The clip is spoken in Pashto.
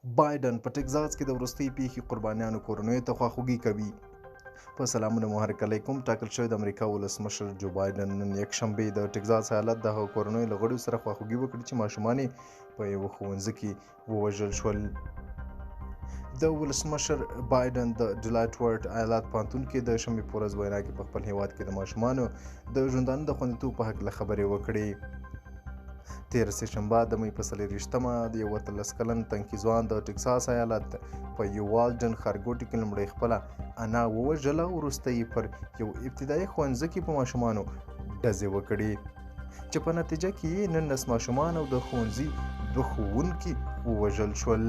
بایډن په ټکزاس کې د وروستۍ پیښې قربانیانو کورنیو ته خواخوږي کوي. په سلامونه مو هرکلی کوم. ټاکل شوې د امریکا ولسمشر جو بایډن نن یکشنبه د ټکزاس ایالت د هغو کورنیو له غړیو سره خواخوږي وکړي چې ماشومان یې په یوه ښوونځي کې ووژل شول. د ولسمشر بایډن د ډیلاټورټ ایالت پوهنتون کې د شنبې په ورځ وینا کې په خپل هیواد کې د ماشومانو د ژوندانه د خوندیتوب په هکله خبرې وکړې. تېره سې شنبه د مې په 24مه د یو 18 کلن تنکي ځوان د ټکساس ایالت په یوالډن ښارګوټي کې لومړی خپله انا ووژله، وروسته یې پر یو ابتدایي ښوونځي کې په ماشومانو ډزې وکړې چې په نتیجه کې یې 19 ماشومان او د ښوونځي دوه ښوونکي ووژل شول.